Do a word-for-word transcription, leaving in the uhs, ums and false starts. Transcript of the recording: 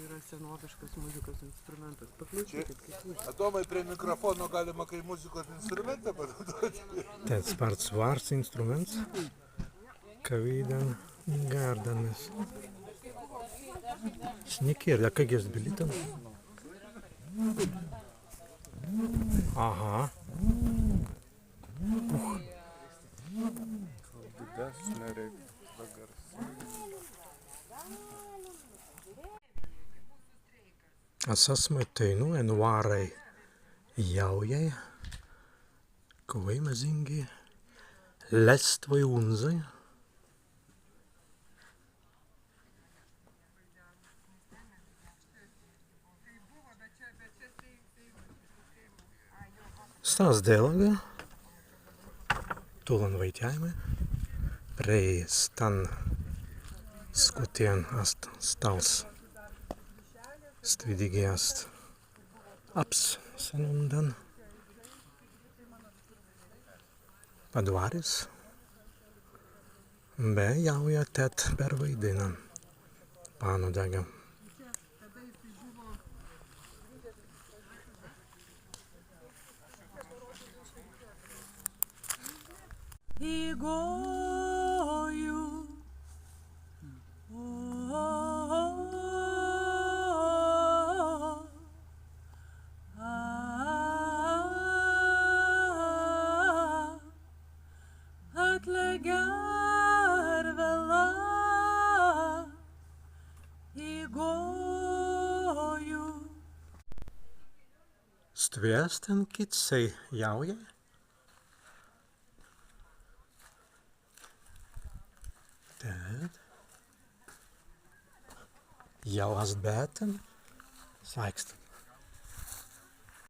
Yra senoviškas muzikos instrumentas. Paklausykit, kaip jis. Adomai, prie mikrofono galima kai muzikos instrumentą panaudoti. Tēt spārts swārs instruments, kawīdan gārdanis. Snikir, ja, kāigi ast bilītan? Aha. As asmai teinū en wārai jaujai, kwēi mazīngi lestwei unzai. Stas dēlga, tūlan waitjāimai, prei stan skutjan ast stāls, stwi dīgi ast apps sen undan. Padwaris. Be jauja tēt perwaidinna. Pannudega. Igoju. Stwi ast en kits, sēi jaujai. Tēt. Jāu ast bētan. Swāikstan.